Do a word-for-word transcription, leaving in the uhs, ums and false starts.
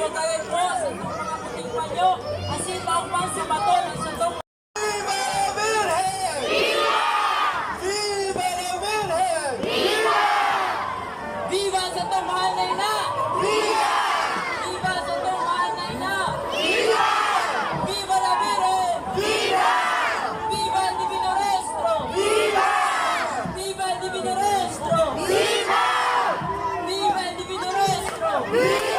Tayo po sa itong mga puting panyo, asin maupang sa bato ng sandong. Viva la Virgen! Viva! Viva la Virgen! Viva! Viva sa itong mahal na ina! Viva! Viva sa itong mahal na ina! Viva! Viva la Virgen! Viva! Viva el Divino Rostro! Viva! Viva el Divino Rostro! Viva! Viva el Divino Rostro! Viva!